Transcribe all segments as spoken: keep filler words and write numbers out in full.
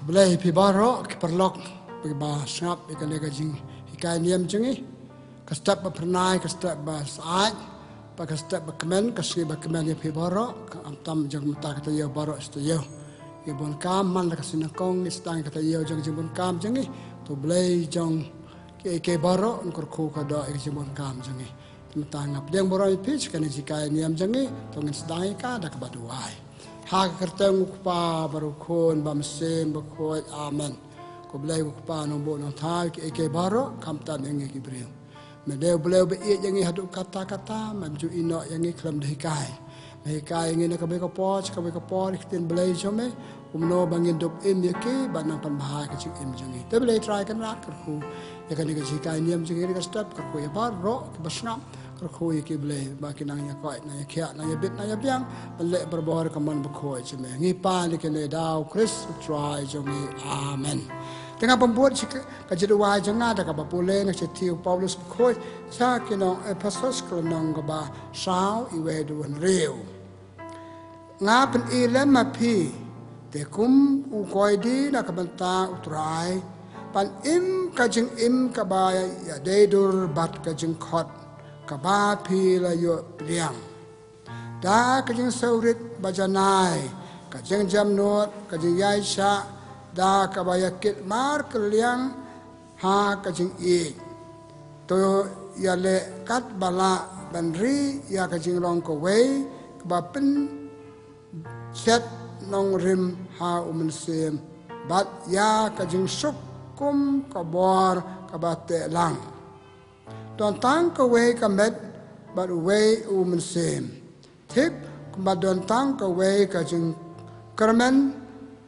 Blei phi baroh ki paralok, phi ba sngap ïa kane ka jinghikai niam jong ngi. Ka step ba phyrnai, ka step ba syaid, bad ka step ba kmen, ka sngi ba kmen ïa phi baroh, ka am tam jong mynta ka taïew baroh shi taïew. Ïa bun kam man la ka sngi nyngkong ngi sdang ka taïew jong ka jingbun kam jong ngi. To Blei jong kiei kiei baroh un kyrkhu ka doh ïa ka jingbun kam jong ngi. Te mynta nga pdiang burom ïa phi sha kane ka jinghikai niam jong ngi, to ngin sdang ïa ka da kaba duwai. Ha ka kyrteng u Kpa bad u Khun bad u Mynsiem Bakhuid. Amen. Ko Blei ko Kpa nongbuh nongthaw ïa kiei kiei baroh, khamtam ïa ngi ki briew. Me dei u Blei uba ïeit ïa ngi haduh katta katta, mem ju ïehnoh ïa ngi khlem da hikai. Me hikai ïa ngi na kawei ka por sha kawei ka por ïa ki ktien Blei jong me, kumno ba ngin dup im ïa ki bad nang pynbha ïa ka jingim jong ngi. Te Blei Trai Kynrad, kyrkhu ïa kane ka jinghikai niam jong ngi, ka step, kyrkhu ïa baroh kiba sngap, kyrkhu ïa ki Blei ba kin nang ïa koit, nang ïa khiah, nang ïa bit, nang ïa biang ban leh barabor ka mon bakhuid jong me. Ngi pan ïa kane da u Khrist u Trai jong ngi. Amen. Te nga pynbud sha ka, ka jingduwai jong nga da kaba pule na ka shithi u Paulus bakhuid sha ki nong Ephesus, ka lynnong kaba saw, iwei haduh hynriew. Nga pyni lem ha phi, te kum u koidi na ka bynta u Trai, ban im ka jingim kaba ïadei dur bad ka jingkhot kaba phi la ïoh pdiang, da ka jingsngewrit bajanai, ka jingjemnud, ka jingïaishah, da kaba ïakit markylliang ha ka jingïeit. To ïaleh katba lah ban ri ïa ka jinglong kawei kaba pynshet nongrim ha u Mynsiem, bad ïa ka jingsuk kum ka bor kaba teh lang. Don tang kawei ka met bad uwei u Mynsiem, tip kumba don tang kawei ka jingkyrmen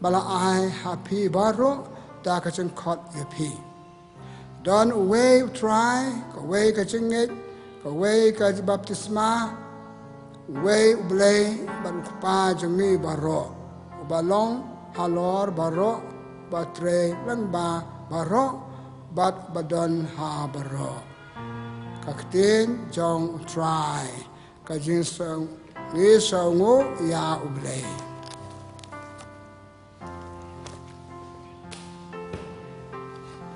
ba la ai ha phi baroh da ka jingkhot ïa phi. Don uwei u Trai, kawei ka jingngeit, kawei ka baptisma, uwei u Blei bad u Kpa jong ngi baroh, uba long halor baroh, uba trei lyngba baroh bad uba don ha baroh. Ka ktien jong u Trai. Ka jingsngew, ngi sngewnguh ïa u Blei.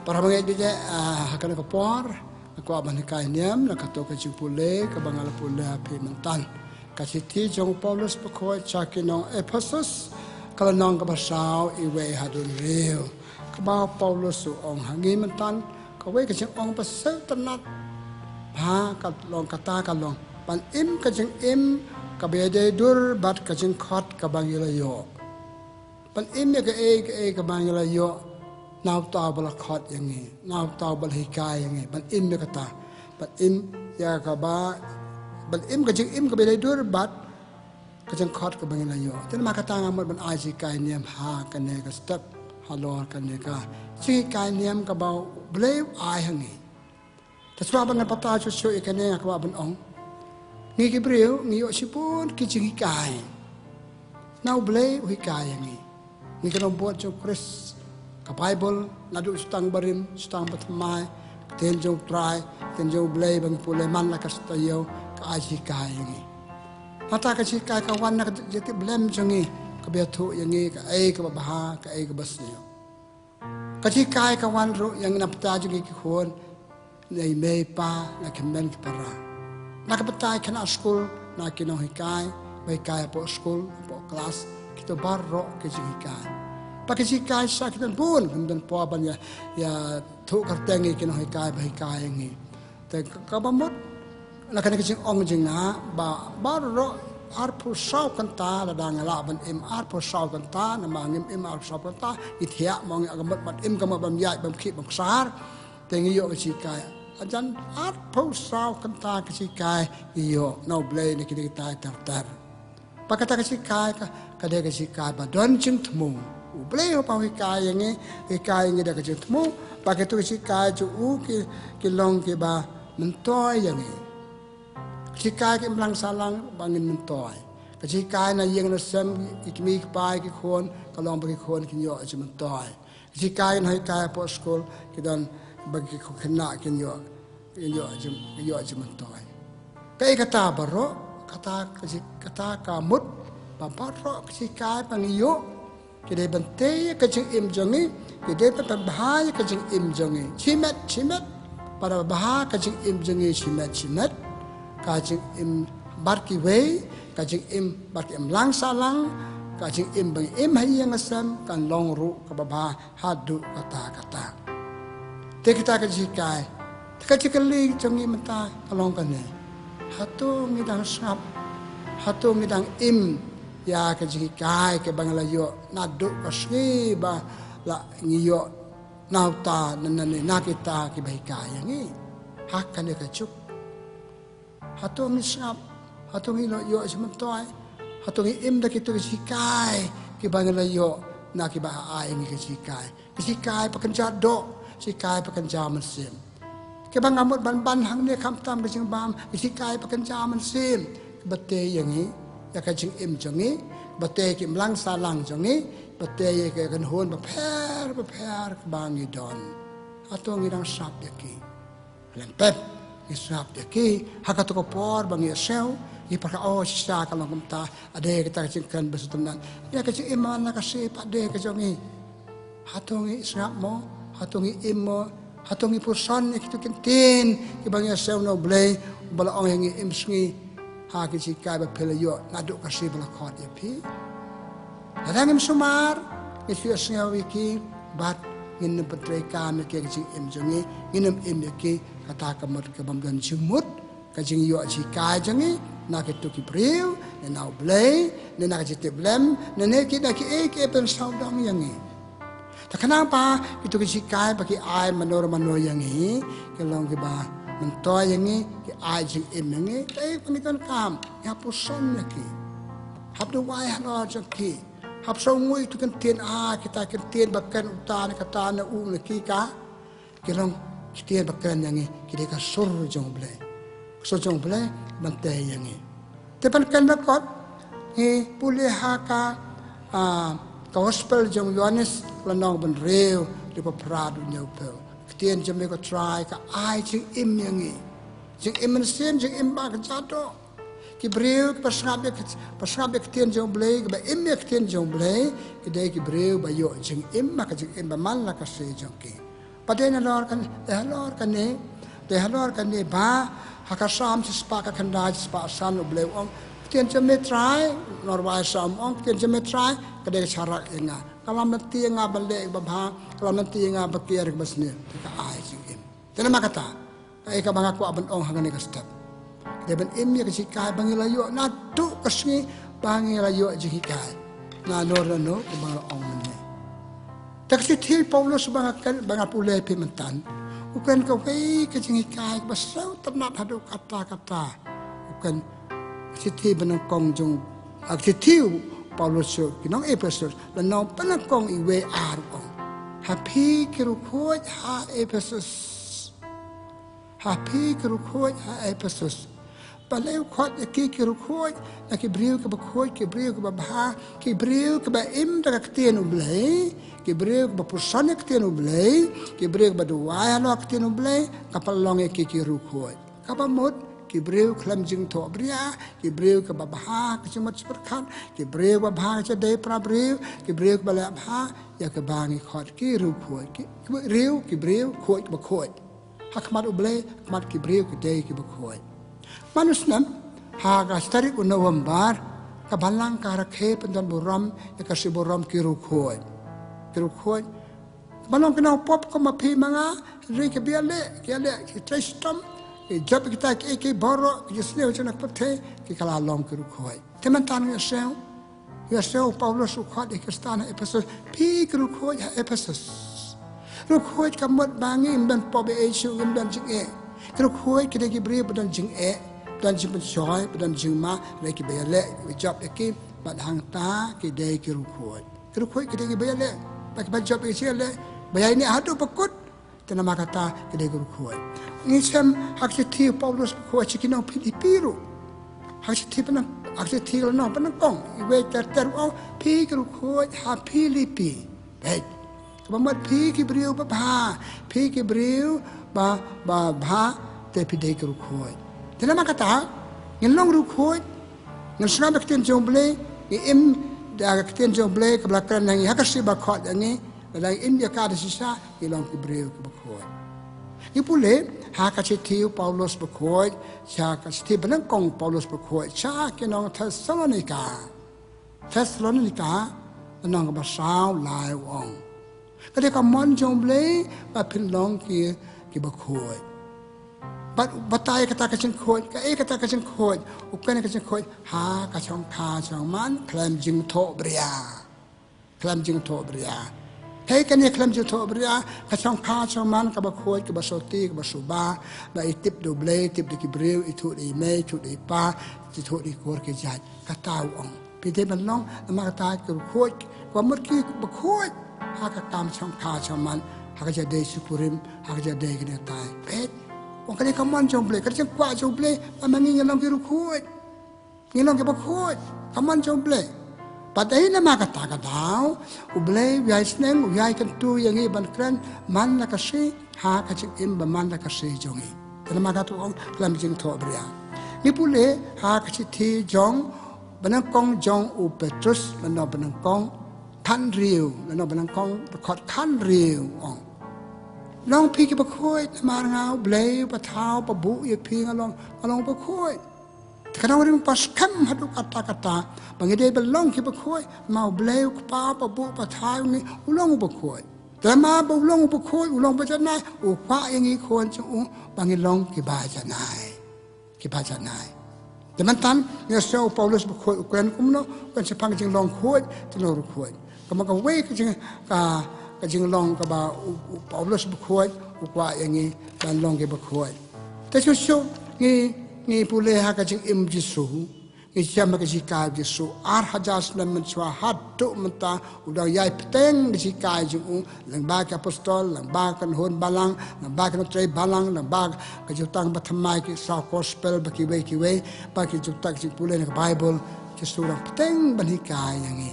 Para bangeit, dei, ah, ha kane ka por nga kwah ban hikai niam na kato ka jingpule kaba nga la pule ha phi mynta. Ka shithi jong u Paulus bakhuid sha ki nong Ephesus, ka lynnong kaba saw, iwei haduh hynriew. Kaba u Paulus u ong ha ngi mynta, kawei ka jingong ba sngewtynnat. Ba ka long kata ka long ban im ka jingim kaba ïadei dur bad ka jingkhot kaba ngi la ïoh. Ban im ïa kaei kaei kaba ngi la ïoh na uta uba la khot ïa ngi, na uta uba la hikai ïa ngi. Ban im ïa kata, ban im ïa kaba, ban im ka jingim kaba ïadei dur bad ka jingkhot kaba ngi la ïoh. Te namar kata nga mut ban ai jinghikai niam ha kane ka step, halor kane ka jinghikai niam kaba u Blei u ai ha ngi. Te shuwa ba ngan pata shuh shuh ïa kane, nga kwah ban ong, ngi ki briew ngi ïoh shibun ki jinghikai. Na u Blei u hikai ïa ngi. Ngi ki nongbud jong u Khrist. Ka Baibl, naduh sha tang barim, sha tang bathymmai, ka ktien jong u Trai, ka ktien jong u Blei ba ngi pule man la ka shi taïew, ka ai jinghikai ïa ngi. Nangta ka jinghikai ka wan na ka jingtip blem jong ngi, kaba ïathuh ïa ngi kaei kaba bha, kaei kaba sniew. Ka jinghikai ka wan ruh ïa ngi na ka bynta jong ngi ki khun, na i mei i pa, na ki hynmen ki para. Na ka bynta ki khynnah skul, na ki nonghikai ba hikai hapoh skul, hapoh klas, kito baroh ki jinghikai. Bad ki jinghikai sha ki don bun, ki don por ban ïa, ïathuh kyrteng ïa ki nonghikai ba hikai ïa ngi. Te ka, kaba mut na kane ka jingong jong nga ba baroh arphew saw kynta, lada ngi lah ban im arphew saw kynta, namar ngim im arphew saw kynta, ngi thiah mo, ngi, ka mut ban im ka mut bym ïaid, bym khih, bym ksar. Te ngi ïoh ka jinghikai. Hajan arphew saw kynta ka jinghikai ngi ïoh na u Blei na kine kita ter ter. Bad kata ka jinghikai ka, ka dei ka jinghikai ba don jingthmu. U Blei u ba u hikai ïa ngi, hikai ïa ngi da ka jingthmu. Bad kito ki jinghikai jong u ki, ki long kiba myntoi ïa ngi. Ka jinghikai ka imlang sahlang ba ngin myntoi. Ka jinghikai na ïing na sem, ïa ki kmie ki kpa, ïa ki khun, ka long ba ki khun kin ïoh jingmyntoi. Ka jinghikai na hikai hapoh skul, ki don ba ki khynnah kin ïoh, kin ïoh jing, kin ïoh jingmyntoi. Kaei kata baroh, kata ka ji, kata ka mut ba baroh ka jinghikai ba ngi ïoh, Ki dei ban tei ïa ka jingim jong ngi, ki dei ban pynbha ïa ka jingim jong ngi. Shimet, shimet. Bad haba bha ka jingim jong ngi shimet, shimet, ka jingim bad kiwei, ka jingim bad ki imlang sahlang, ka jingim ba ngi im ha ïing ha sem, kan long ruh kaba bha haduh katta katta. Te kata ka jinghikai. Te ka jingkylli jong ngi mynta ka long kane. Hato ngi dang sngap? Hato ngi dang im ïa ka jinghikai kaba ngi la ïoh naduh ka sngi ba la ngi ïoh na uta na, na, na kita kiba hikai ïa ngi ha kane ka juk? Hato ngi sngap? Hato ngi la ïoh jingmyntoi? Hato ngi im da kito ki jinghikai kiba ngi la ïoh na kiba ai ïa ngi ki jinghikai? Ki jinghikai ba kynja doh, jinghikai ba kynja mynsiem. Kiba nga mut ban ban hangne khamtam ka jingbam, ki jinghikai ba kynja mynsiem, kiba tei ïa ngi, ïa ka jingim jong ngi, kiba tei ki imlang sahlang jong ngi, kiba tei ïa ka kynhun bapher bapher kaba ngi don. Hato ngi dang sngap ïa ki? Lem pep, ngi sngap ïa ki, ha kato ka por ba ngi ïasngew, ngi pyrkhat, oh, shisha ka long kumta, ade kita ka jingkren ba sngewtynnat. Ïa ka jingim man la ka sngi pat de ka jong ngi. Hato ngi sngap mo? Hato ngi im mo? Hato ngi puson ïa kito ki ktien kiba ngi ïasngew na U Blei, uba la ong ïa ngi im sngi ha ki jinghikai ba phi la ïoh naduh ka sngi ba la khot ïa phi? Lada ngim sumar, ngi shu ïasngew ïa ki, bad ngin ym pyntreikam ïa ki ha ka jingim jong ngi, ngin ym im ïa ki, kata ka mut ka bym don jingmut ka jingïoh jinghikai jong ngi na kito ki briew, ne na U Blei, ne na ka jingtip lem, ne na ki, na kiei kiei ban sawdong ïa ngi. Te khnang ba kito ki jinghikai ba ki ai mano mano ïa ngi, ki long kiba myntoi ïa ngi, ki ai jingim ïa ngi, te ba ngi donkam, ngi hap puson ïa ki. Hap duwai halor jong ki. Hap sngewnguh ïa kito ki ktien, ah, kita ki ktien ba kren uta ne kata ne u ne ki ka. Ki long ki ktien ba kren ïa ngi, ki dei ka sur jong U Blei. Ka sur jong U Blei ban tei ïa ngi. Te ban kren ba kot, ngi pule ha ka, ah, ka gospel jong u Ïoannis, lynnong ba hynriew, dkhot ba phra haduh hynñiewphew. Ktien jong me ko Trai ka ai jingim ïa ngi. Jingim mynsiem, jingim ba kynja doh. Ki briew kiba sngap ïa ka, ba sngap ïa ka ktien jong U Blei, kiba im ïa ka ktien jong U Blei, ki dei ki briew ba ïoh jingim, ma ka jingim ba man la ka sngi jong ki. Ba dei halor kane, dei halor kane, dei halor kane ba ha ka Salm shispah khyndai, shispah san U Blei u ong, ka ktien jong me Trai, u nongrwai Salm u ong, ka ktien jong me Trai ka dei ka sharak ïa nga. Ka lam lynti ïa nga ban leh ïa ka babha, ka lam lynti ïa nga ban kiar ïa ka basniew, te ka ai jingim. Te namar kata, kaei kaba nga kwah ban ong hangne ka step, ka dei ban im ïa ka jinghikai ba ngi la ïoh naduh ka sngi ba ngi la ïoh jinghikai. Nano nano kaba nga la ong mynne. Te ka shithi u Paulus ba nga kren, ba nga pule phi mynta, u kren kawei ka jinghikai kaba sngewtynnat haduh katta katta. U kren ka shithi ba nyngkong jong, ah, ka shithi u Paulus sha ki nong Ephesus, lynnong ba nyngkong, iwei ar u ong, ha phi ki riewkhuid ha Ephesus. Ha phi ki riewkhuid ha Ephesus. Balei u khot ïa ki ki riewkhuid? Na ki briew kiba khuid, ki briew kiba bha, ki briew kiba im da ka ktien U Blei, ki briew kiba puson ïa ka ktien U Blei, ki briew kiba duwai halor ka ktien U Blei, ka pynlong ïa ki ki riewkhuid. Kaba mut, ki briew khlem jingthohbria, ki briew kiba bha ka jingmut jingpyrkhat, ki briew ba bha ka jingdei para briew, ki briew kiba leh bha, ïa kaba ngi khot ki riewkhuid, ki, ki briew, ki briew khuid, kiba khuid. Ha khmat U Blei, ha khmat ki briew ki dei kiba khuid. Man u snem, ha ka tarik u November, ka balang ka rakhe pyndonburom ïa ka sngi burom ki riewkhuid. Ki riewkhuid, ba long ki nongpop kum ma phi ma nga, hynrei kiba ïaleh, ki ïaleh, ki trei shitom, ki jop ïa kita kiei kiei baroh, ki jingsniew jong na ka pyrthei, ki kylla long ki riewkhuid. Te mynta ngi ïohsngew, ïohsngew u Paulus u khot ïa ki Khristan ha Ephesus, phi ki riewkhuid ha Ephesus. Riewkhuid ka mut ba ngim don pop ei ei shuh, ngim don jingeh. Ki riewkhuid ki dei ki briew ba don jingeh, ba don jingpynshoi, ba don jingma, hynrei kiba ïaleh, kiba jop ïa ki, bad hangta ki dei ki riewkhuid. Ki riewkhuid ki dei kiba ïaleh, bad kiba jop ïa ki jingïaleh, ba ïaineh haduh ba kut, te namar kata ki dei ki riewkhuid. Ngi shem ha ka shithi u Paulus ba khuid sha ki nong Philippi ruh. Ha ka shithi ba nyng, ha ka shithi lynnong ba nyngkong, iwei ter ter u ong, phi ki riewkhuid ha Philippi. Bad kaba mut phi ki briew ba bha, phi ki briew ba, ba bha, te phi dei ki riewkhuid. Te namar kata, ngin long riewkhuid, ngin sngap ïa ka ktien jong U Blei, ngin im Da ka ktien jong U Blei kaba la kren ha ngi ha ka shithi ba khot ïa ngi, lada ngi im ïa ka da shisha, ngi long ki briew kiba khuid. Ngi pule ha ka shithi u Paulus bakhuid sha ka shithi banyngkong u Paulus bakhuid sha ki nong Thessalonika. Thessalonika, lynnong kaba saw lai u ong, ka dei ka mon jong U Blei ba phin long ki, kiba khuid. Bad u batai kata ka jingkhuid, kaei kata ka jingkhuid? U kren ka jingkhuid ha ka shongkha shongman khlem jingthohbria. Khlem jingthohbria. Kaei kane khlem jingthohbria? Ka shongkha shongman kaba khuid, kaba soti, kaba suba, ba i tip da U Blei, i tip da ki briew, i thuh da i mei, i thuh da i pa, i thuh da ki kur ki jait. Kata u ong, phi dei ban long namar kata ki riewkhuid, kaba mut kiba khuid ha ka kam shongkha shongman, ha ka jingïadei shi kurim, ha ka jingïadei kane katai. Peit, u ong kane ka mon jong U Blei, ka jingkwah jong U Blei ba ma ngi ngin long ki riewkhuid. Ngi long kiba khuid, ka mon jong U Blei. Bad dei namar kata ka daw U Blei u ïai sneng, u ïai kyntu ïa ngi ban kren man la ka shi ha ka jingim ba man la ka shi jong ngi. Te namar kata u ong khlem jingthohbria. Ngi pule ha ka shithi jong banyngkong jong u Petrus, lynnong banyngkong khathynriew, lynnong banyngkong dkhot khathynriew u ong, long phi kiba khuid namar nga, U Blei uba thaw uba buh ïa phi, nga long, nga long uba khuid. Te ka nongrim ba skhem haduh katta katta ba ngi dei ban long kiba khuid, namar U Blei u Kpa uba buh uba thaw ïa ngi u long uba khuid. Te namar ba u long uba khuid, u long ba janai, u kwah ïa ngi khun jong u ba ngin long kiba janai. Kiba janai. Te mynta ngi ïohsngew u Paulus bakhuid u kren kumno, u kren shaphang ka jinglong khuid, jinglong riewkhuid. Kaba kawei ka jing, ka, ka jinglong kaba u, u Paulus bakhuid u kwah ïa ngi ban long kiba khuid. Te shuh shuh ngi, ngi pule ha ka jingim Jisu, ngi shem ha ka jinghikai Jisu. Ar hajar snem mynshuwa haduh mynta u dang ïai bteng ka jinghikai jong u, lyngba ki apostol, lyngba ki nonghuh balang, lyngba ki nongtrei balang, lyngba ka jutang ba thymmai, ki saw gospel, bad kiwei kiwei, bad ki jutang ki jingpule na ka Baibl. Jisu u dang bteng ban hikai ïa ngi.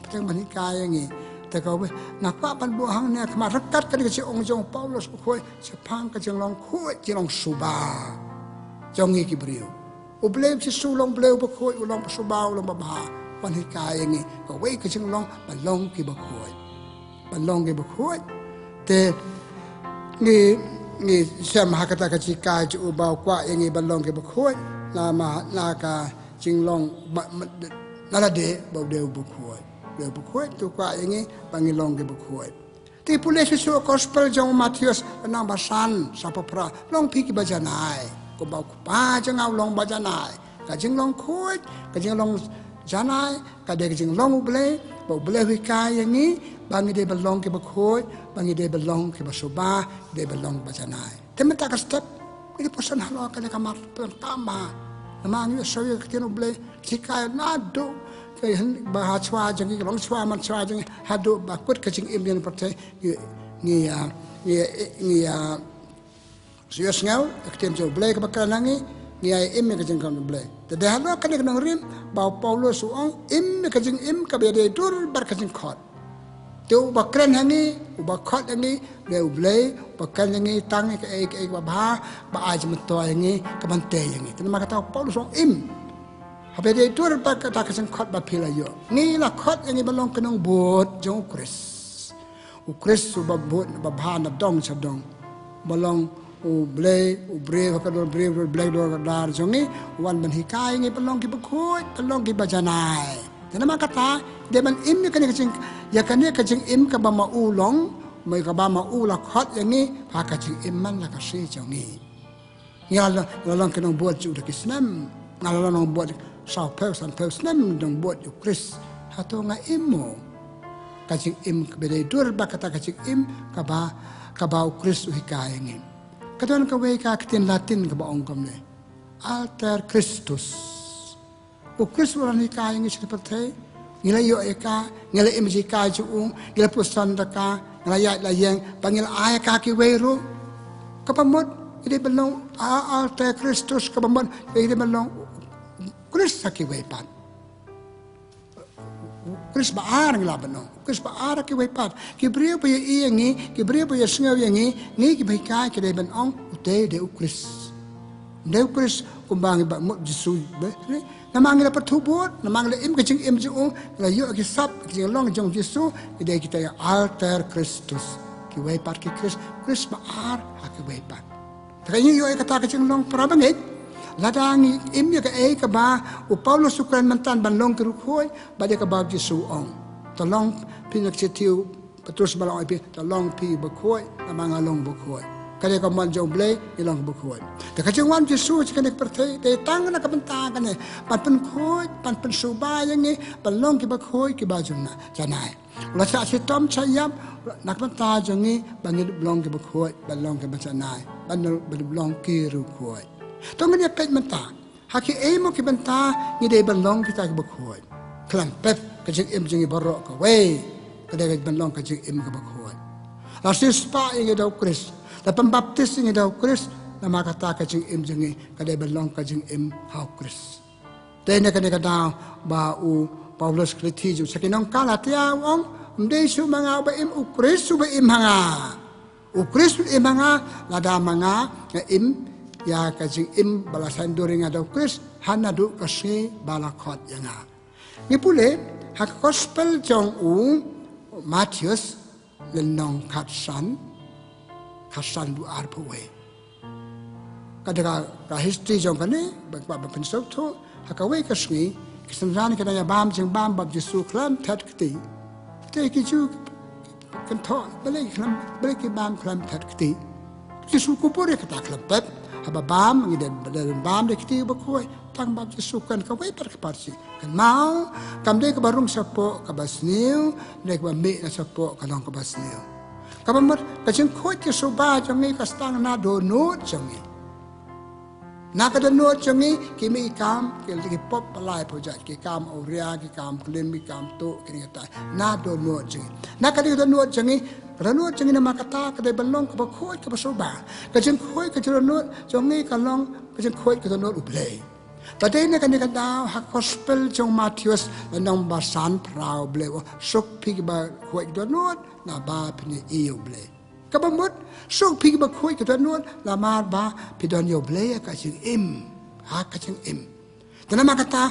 Bteng ban hikai ïa ngi. Te kawei, nga kwah ban buh hangne ha khmat ryngkat kane ka jingong jong u Paulus bakhuid shaphang ka jinglong khuid, jinglong suba jong ngi ki briew. U Blei Jisu u long Blei uba khuid, u long uba suba, u long uba bha. Ban hikai ïa ngi kawei ka jinglong ban long kiba khuid. Ban long kiba khuid. Te ngi, ngi shem ha kata ka jinghikai jong u ba u kwah ïa ngi ban long kiba khuid. Namar na ka jinglong ba, ma, na lade ba u dei uba khuid. U dei uba khuid, te u kwah ïa ngi ba ngin long kiba khuid. Te pule shuh shuh gospel jong u Mathaios, lynnong ba san, saw phra, long phi kiba janai, kumba u Kpa jong nga u long ba janai. Ka jinglong khuid, ka jinglong janai, ka dei ka jinglong U Blei, ba U Blei u hikai ïa ngi ba ngi dei ban long kiba khuid, ba ngi dei ban long kiba suba, dei ban long ba janai. Te mynta ka step ngi dei pyrshang halor kane ka mat pynban ka ma. Namar ngi ïohsngew ïa ka ktien U Blei, ka jinghikai naduh ka hynnin ba ha shuwa jong ngi, ka long shuwa man shuwa jong ngi, haduh ba kut ka jingim ïa ngi pyrthei, ngi, ngi, ah, ngi, ngi, ah, ïohsngew ïa ka ktien jong U Blei kaba kren ha ngi, ngi ïai im ïa ka jingkren U Blei. Te dei halor kane ka nongrim ba u Paulus u ong, im ïa ka jingim kaba ïadei dur bad ka jingkhot. Te uba kren ha ngi, uba khot ha ngi, dei U Blei, uba kren ha ngi tang ïa kaei kaei kaba bha, ba ai jingmyntoi ha ngi, ka ban tei ïa ngi. Te namar kata u Paulus u ong im. Haba ïadei dur bad kata ka jingkhot ba phi la ïoh. Ngi la khot ïa ngi ban long ki nongbud jong u Khrist. U Khrist uba bud, uba bha na dong sha dong. Uba long U Blei, u briew ha ka dur briew, U Blei ha ka dur kdar jong ngi, u wan ban hikai ïa ngi ban long kiba khuid, ban long kiba janai. Te namar kata, dei ban im ïa kane ka jing, ïa kane ka jingim kaba ma u long, ma kaba ma u la khot ïa ngi, ha ka jingim man la ka shi jong ngi. Ngi la, la long ki nongbud jong u da ki snem. Nga la long nongbud sawphew, sanphew snem nongbud jong u Khrist. Hato nga im mo ka jingim kaba dei dur bad kata ka jingim kaba, kaba u Khrist u hikai ïa ngi? Ka don kawei ka ktien Latin kaba ong kumne: Alter Christus. U Khrist u la hikai ïa ngi sha pyrthei. Ngi la ïoh ïa ka, ngi la im jinghikai jong u, ngi la pyrshang da ka, ngi la ïaid la ïeng, ba ngi la ai ïa ka kiwei ruh. Kaba mut ngi dei ban long, a, Alter Christus, kaba mut ngi dei ban long Khrist ha kiwei pat. Khrist ba ar ngi lah ban long, Khrist ba ar ha kiwei pat. Ki briew ba ïohi ïa ngi, ki briew ba ïohsngew ïa ngi, ngi kiba hikai ki dei ban ong, utei dei u Khrist. Dei u Khrist, Kumba ngi ba mut Jisu, be, ne? Namar ngi la pyrthuh bud, namar ngi la im ka jingim jong u, ngi la ïoh ki sap, ki jinglong jong Jisu, ngi dei kita ki alter Christus. Kiwei pat ki Khrist, Khrist ba ar, ha kiwei pat. Te ka ngi ïoh ïa kata ka jinglong para bangeit. Lada ngi im ïa kaei kaba u Paulus u kren mynta ban long ki riewkhuid, bad ïa kaba u Jisu u ong. To long phi na ka shithi u Petrus ba la ong ïa phi, to long phi bakhuid, namar nga long bakhuid. Ka dei ka mon jong U Blei, ngi long bakhuid. Te ka jingwan Jisu sha kane ka pyrthei, dei tang na ka bynta kane, ban pynkhuid, ban pynsuba ïa ngi, ban long ki bakhuid, kiba jong na, janai. U la shah shitom shah ïap na ka bynta jong ngi, ba ngin long ki bakhuid, ban long kiba janai, ban long ki riewkhuid. To ngin ïa peit mynta, ha kiei mo ki bynta ngi dei ban long kita ki bakhuid. Khlem pep ka jingim jong ngi baroh kawei ka dei ban long ka jingim kaba khuid. La siewspah ïa ngi da U Khrist, la pynbaptis ïa ngi da U Khrist, namar kata ka jingim jong ngi ka dei ban long ka jingim ha U Khrist. Te na kane ka daw ba u Paulus u kren sha ki nong Galatia u ong, ym dei shuh ma nga uba im, U Khrist uba im ha nga. U Khrist u im ha nga, lada ma nga nga im ïa ka jingim ba la saiñdur ïa nga da U Khrist, ha naduh ka sngi ba la khot ïa nga. Ngi pule ha ka gospel jong u Mathaios, lynnong khatsan, khatsan dkhot arphew wei. Ka dei ka, ka history jong kane, ba, ba, ba pynsngewthuh, ha kawei ka sngi, ki synran ki dang ïa bam jingbam bad Jisu khlem thet kti. Te ki Jiw ki kynthoh, balei khlem, balei ki bam khlem thet kti. Jisu u kynmaw ïa kata khlem pep, haba bam, ngi dei, dei bam da kti bakhuid, tang bad Jisu kan kawei pat ka parsi. Kynmaw, kam dei kaba rung shapoh kaba sniew, dei kaba mih na shapoh ka long kaba sniew. Kaba mut, ka jingkhuid jingsuba jong ngi ka sdang na dohnud jong ngi. Na ka dohnud jong ngi, ki mih ki kam, ki, ki pop ba laiphew jait, ki kam awria, ki kam klim, ki kam tuh, kine kita. Na dohnud jong ngi. Na ka dei ka dohnud jong ngi, ka dohnud jong ngi namar kata, ka dei ban long kaba khuid, kaba suba. Ka jingkhuid, ka jingdohnud jong ngi, ka long, ka jingkhuid, ka dohnud U Blei. Te dei na kane ka daw ha gospel jong u Mathaios lynnong ba san phra, U Blei u ong, suk phi kiba khuid dohnud, naba phin ïohi ïa U Blei. Kaba mut, suk phi kiba khuid dohnud, namar ba phi don ïa U Blei ha ka jingim. Ha ka jingim. Te namar kata,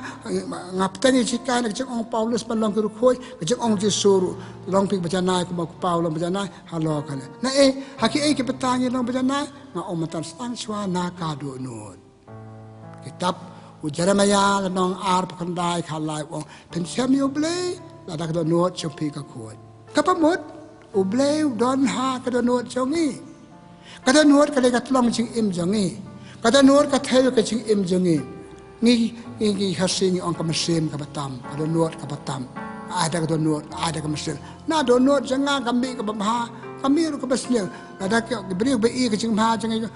nga pynthut ïa ka jingong u Paulus ban long ki riewkhuid, ka jingong u Jisu ruh, long phi ba janai kumba u Paulus ba janai, halor kane. Naei, ha kiei ki bynta ngi long ba janai, nga ong mynta sdang shuwa na ka dohnud. Kitab u Jeremaïah lynnong arphew khyndai khatlai u ong, phin shem ïa U Blei, lada ka dohnud jong phi ka khuid. Kaba mut, U Blei u don ha ka dohnud jong ngi. Ka dohnud ka dei ka tyllong jingim jong ngi. Ka dohnud ka thew ka jingim jong ngi. Ngi, ngi, ngi Khasi ngi ong ka mynsiem kaba tam, ka dohnud kaba tam. Ai da ka dohnud, ai da ka mynsiem. Na dohnud jong nga ka mih kaba bha, ka mih ruh kaba sniew. Lada ki briew ba ïohi ka jingbha jong ngi,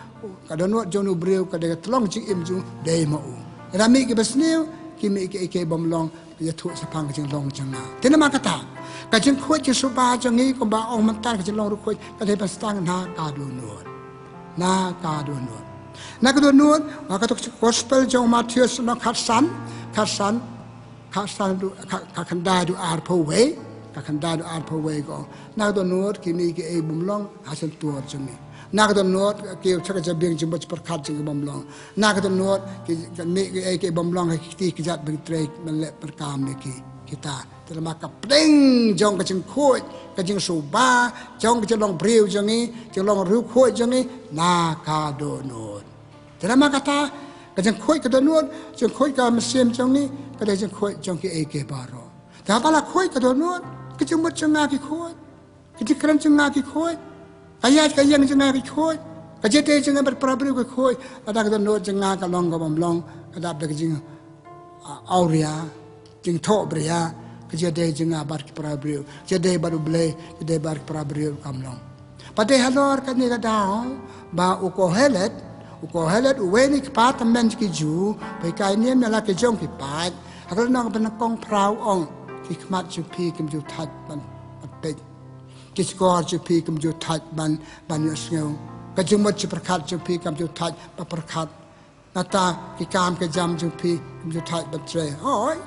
ka dohnud jong u briew ka dei ka tyllong jingim jong u dei ma u. Lada mih kiba sniew, ki mih kiei kiei bym long, ïathuh shaphang ka jinglong jong nga. Te namar kata, ka jingkhuid jingsuba jong ngi kumba ong mynta ka jinglong riewkhuid ka dei ban sdang na ka dohnud. Na ka dohnud. Na ka dohnud, ha ka gospel jong u Mathaios lynnong khatsan, khatsan, khatsan du, kha, khatkhyndai dkhot arphew wei, khatkhyndai dkhot arphew wei ka ong. Na ka dohnud ki mih kiei bym long ha shyntur jong ngi. Na ka dohnud ki sha ka jabieng jingmut jingpyrkhat jong ngi bym long. Na ka dohnud ki, ki mih kiei kiei bym long ha ki kti ki kjat ba ngi trei ban leh ban kam ïa ki, kita. Te namar ka pdeng jong ka jingkhuid, ka jingsuba, jong ka jinglong briew jong ngi, jinglong riewkhuid jong ngi, na ka dohnud. Te namar kata, ka jingkhuid ka dohnud, jingkhuid ka mynsiem jong ngi, ka dei jingkhuid jong kiei kiei baroh. Te haba la khuid ka dohnud, ka jingmut jong nga ki khuid. Ka jingkren jong nga ki khuid. Ka ïaid ka ïeng jong nga ki khuid. Ka jingïadei jong nga bad para briew ki khuid. Lada ka dohnud jong nga ka long kaba ym long. Ka dap da ka jing, ah, awria. Jingthohbria. Ka jingïadei jong nga bad ki para briew. Ka jingïadei bad U Blei. Ka jingïadei bad ki para briew kam long. Bad dei halor kane ka daw ba u Kohelet, u Kohelet uwei na ki kpa tymmen jong ki Jiw, ba hikai niam ïa la ki jong ki paid. Ha ka lynnong ba nyngkong phra u ong, ki khmat jong phi kim ju thait ban, ban peit. Ki shkor jong phi kim ju thait ban, ban ïohsngew. Ka jingmut jingpyrkhat jong phi kam ju thait ban pyrkhat. Nangta ki kam ki jam jong phi kim ju thait ban trei. Hooid.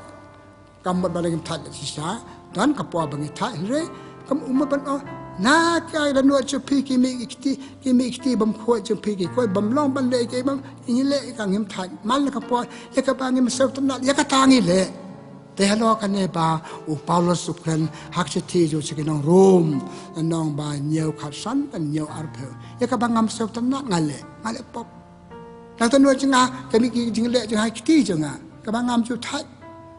Kam mut ban kim thait shisha. Don ka por ba ngi thait hynrei kam mut ban ong Na ka dohnud jong phi ki mih ki kti, ki mih ki kti bym khuid jong phi ki khuid bym long ban leh ki bym, ngi leh ka ngim thait. Man la ka por ïa kaba ngim sngewtynnat ïa kata ngi leh. Te halor kane ba u Paulus u kren ha ka shithi jong sha ki nong Rom, lynnong ba hynñiew khatsan bad hynñiew arphew. Ïa kaba ngam sngewtynnat nga leh, nga leh pop. Na ka dohnud jong nga, ka mih ki jingleh jong nga ha ki kti jong nga, kaba ngam ju thait.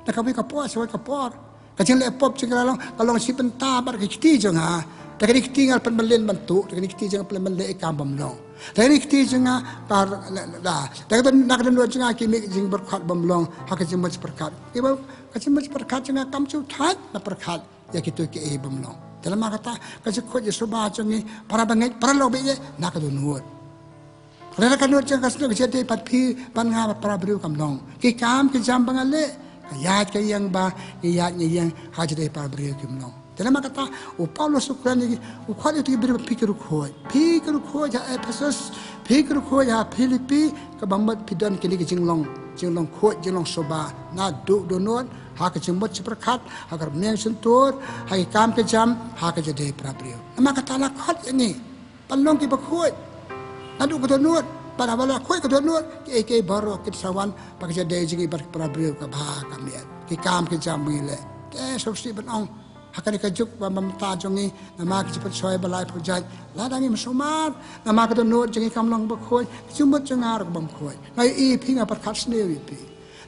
Na kawei ka por sha kawei ka por. Ka jingleh pop jong nga ka long, ka long shi bynta bad ka kti jong nga. Te kane ka kti nga la pynmlien ban tuh, te kane ka kti jong nga la pynmlien ban leh ïa ka kam bym long. Te kane ka kti jong nga, par, la, la, la. Te ka don, na ka dohnud jong nga ki mih ki jingpyrkhat bym long ha ka jingmut jingpyrkhat. Kiba, ka jingmut jingpyrkhat jong nga kam ju thait ban pyrkhat ïa kito kiei bym long. Te namar kata ka jingkhuid jingsuba jong ngi para bangeit, para lok baieit na ka dohnud. Ka la ka dohnud jong ka sdang ka jingïadei bad phi bad nga bad para briew kam long. Ki kam ki jam ba nga leh, ka ïaid ka ïeng ba ngi ïaid ngi ïeng ha jingïadei para briew kim long. Te namar kata u Paulus u kren ïa ki, u khot ïa ki briew ba phi ki riewkhuid. Phi ki riewkhuid ha Ephesus, phi ki riewkhuid ha Philippi, kaba mut phi don kine ki jinglong, jinglong khuid, jinglong suba, naduh dohnud, ha ka jingmut jingpyrkhat, ha ka rmiang shyntur, ha ki kam ki jam, ha ka jingïadei para briew. Namar kata la khot ïa ngi ban long kiba khuid. Naduh ka dohnud, bad haba la khuid ka dohnud, kiei kiei baroh kin sa wan, bad ka jingïadei jong ngi bad para briew ka bha ka miat. Ki kam ki jam ba ngi leh. Te sngewsih ban ong, ha kane ka juk ba mynta jong ngi, namar ki jingpynshoi ba laiphew jait, lada ngim sumar, namar ka dohnud jong ngi kam long ba khuid, ka jingmut jong nga ruh kam khuid. Nga ïohi ïa phi, nga pyrkhat sniew ïa phi.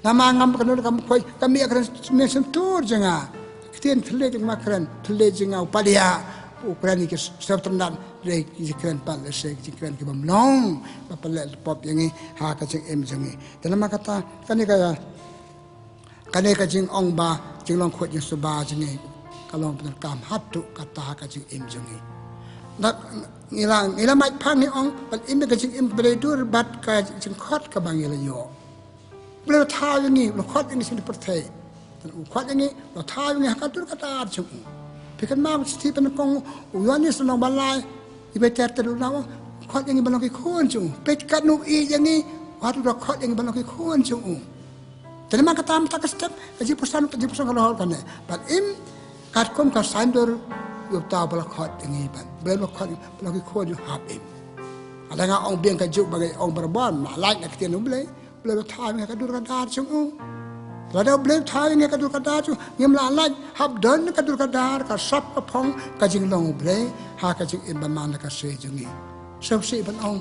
Namar ngam, ka dohnud kam khuid, ka mih ka rmiang shyntur jong nga. Ka ktien thylliej jong nga kren, thylliej jong nga u padia, u kren ïa ki sngewtynnat, lei ki jingkren pat lehse ki jingkren ki bym long, ba pynleh pop ïa ngi ha ka jingim jong ngi. Te namar kata, kane ka, kane ka jingong ba jinglong khuid jingsuba jong ngi ka long pyndonkam haduh katta ha ka jingim jong ngi. Ngi la, ngi la mait pang ngi ong, ban im ïa ka jingim kaba dei dur bad ka jingkhot kaba ngi la ïoh. U Blei u la thaw ïa ngi, u la khot ïa ngi sha kane ka pyrthei. U khot ïa ngi, u la thaw ïa ngi ha ka dur ka dar jong u. Phi kynmaw ka shithi ba nyngkong u Ïoannis lynnong ba lai, iba ter ter u la ong, u khot ïa ngi ban long ki khun jong u. Peit katno u ïeit ïa ngi, wat u la khot ïa ngi ban long ki khun jong u. Te namar kata mynta ka step, ka jingpyrshang, ka jingpyrshang ka la hor kane. Ban im katkum ka saiñdur ïa uta uba la khot ïa ngi ban. U Blei u la khot ïa ngi ban long ki khun jong u, hap im. Lada nga ong biang ka juk ba nga ong barabor, ma lait na ka ktien U Blei. U Blei u la thaw ïa ngi ha ka dur ka dar jong u. Lada U Blei u thaw ïa ngi ha ka dur ka dar jong u, ngim lah lait, hap don ka dur ka dar, ka sap ka phong ka jinglong U Blei ha ka jingim ba man la ka seh jong ngi. Sngewsih ban ong,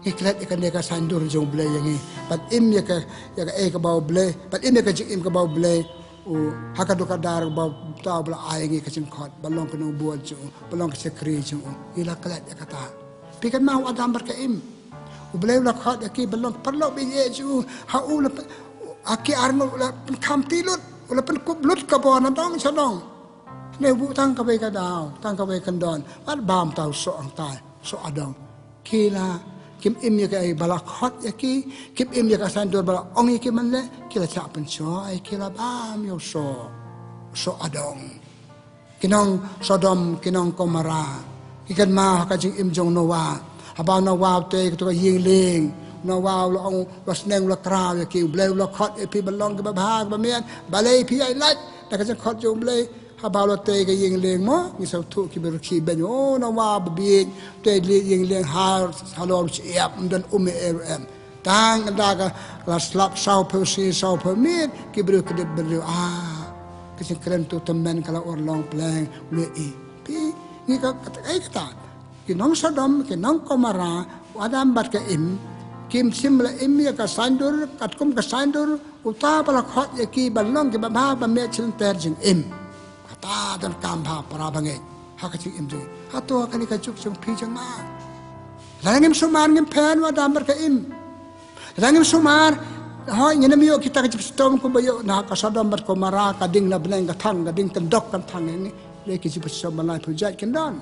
ngi klet ïa kane ka saiñdur jong U Blei ïa ngi. Ban im ïa ka, ïa kaei kaba U Blei, ban im ïa ka jingim kaba U Blei u, ha ka dur ka dar kaba uta uba la ai ïa ngi ka jingkhot, ban long ki nongbud jong u, ban long ki shakri jong u. Ngi la klet ïa kata. Phi kynmaw u Adam bad ka Im. U Blei u la khot ïa ki ban long ki paralok baieit jong u. Ha u la pyn-, ha ki arngut u la pynkham ti lut, u la pynkup lut ka bor na dong sha dong. Hynrei u buh tang kawei ka daw, tang kawei kyndon. Wat bam, uta u soh hangtai, soh ha dong. Ki la, kim im ïa kaei ba la khot ïa ki, kim im ïa ka saiñdur ba la ong ïa ki ban leh, ki la shah pynshoi, ki la bam ïa u soh, soh ha dong. Ki nong Sodom, ki nong Komora, ki kynmaw ha ka jingim jong u Noah. Haba u Noah u tei kato ka ïing lieng, u Noah u la ong, u la sneng, u la kraw ïa ki, U Blei u la khot ïa phi ban long kiba bha kiba miat, balei phi ïaid lait na ka jingkhot jong U Blei? Haba u la tei ka ïing lieng mo, ngi sngewthuh ki briew ki beiñ, o, u Noah ba bieit, tei ïing lieng ha, halor u shyiap, ym don um ei ei ruh em. Tang ynda ka la slap sawphew shi sawphew miet, ki briew ki dep bynriew, ah, ka jingkren uto u tymmen ka la urlong pleng, me i. Phi, ngi ka, kaei kata? Ki nong Sodom, ki nong Komora, u Adam bad ka Im, kim shym la im ïa ka saiñdur, katkum ka saiñdur uta ba la khot ïa ki ban long kiba bha, ba miat shilynter jingim. Kata donkam bha para bangeit ha ka jingim jong ngi. Hato ha kane ka juk jong phi jong nga, lada ngim sumar ngim pher na u Adam bad ka Im. Lada ngim sumar, hooid, ngin ym ïoh kita ki jingpynshitom kumba ïoh na ka Sodom bad Komora, ka ding na bneng ka thang, ka ding kyndok ka thang, ïa ngi leh ki jingpynshitom ba laiphew jait kin don.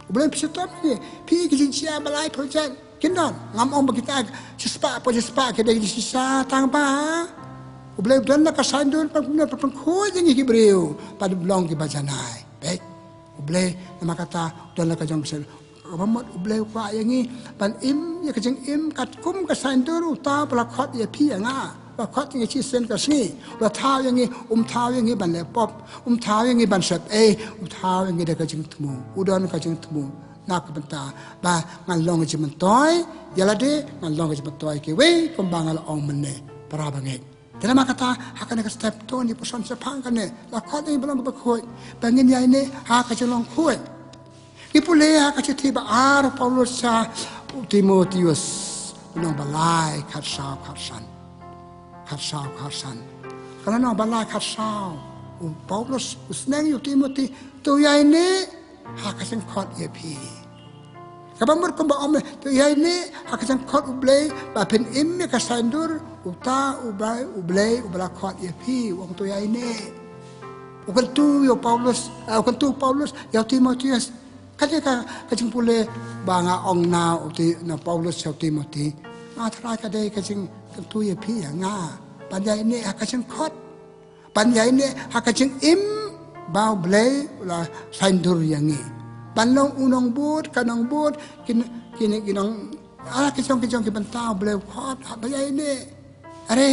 U Blei u pynshitom ïa ngi, phi, ki jingjia ba laiphew jait kin don. Ngam ong ba kita shispah, poi shispah ki dei ki jingshisha, tang ba U Blei u don la ka saiñdur ban, ban pynkhuid ïa ngi ki briew ban long kiba janai. Peit, U Blei namar kata u don la ka jong ka saiñdur. Kaba mut U Blei u kwah ïa ngi ban im ïa ka jingim katkum ka saiñdur uta ba la khot ïa phi ïa nga. Ba khot ïa ngi shisien ka sngi. Ba thaw ïa ngi, um thaw ïa ngi ban leh pop, um thaw ïa ngi ban sep ei, um thaw ïa ngi da ka jingthmu. U don ka jingthmu na ka bynta ba ngan long ka jingmyntoi ïa lade, ngan long ka jingmyntoi ïa kiwei, kumba nga la ong mynne. Para bangeit, te namar kata, ha kane ka step to ngi puson shaphang kane, la khot ïa ngi ba long kiba khuid, ba ngin ïaineh ha ka jinglong khuid. Ngi pule ha ka shithi ba ar u Paulus sha u Timotheus, lynnong ba lai, khatsaw khatsan. Khatsaw khatsan. Ka lynnong ba lai khatsaw, u Paulus u sneng ïa u Timothy, to ïaineh ha ka jingkhot ïa phi. Kaba mut kumba ong, to ïaineh ha ka jingkhot U Blei, ba phin im ïa ka saiñdur uta U Blei, U Blei uba la khot ïa phi, u ong to ïaineh. U kyntu ïa u Paulus, eh, u kyntu u Paulus ïa u Timotheus. Kane ka, ka jingpule ba nga ong na u Ti-, na Paulus sha u Timothy, nga tharai ka dei ka jingkyntu ïa phi ïa nga ban ïaineh ha ka jingkhot, ban ïaineh ha ka jingim ba U Blei u la saiñdur ïa ngi, ban long u nongbud, ka nongbud, kin, kin, ki nong, ah, ki jong, ki jong ki bynta U Blei u khot, ha ba ïaineh. Are,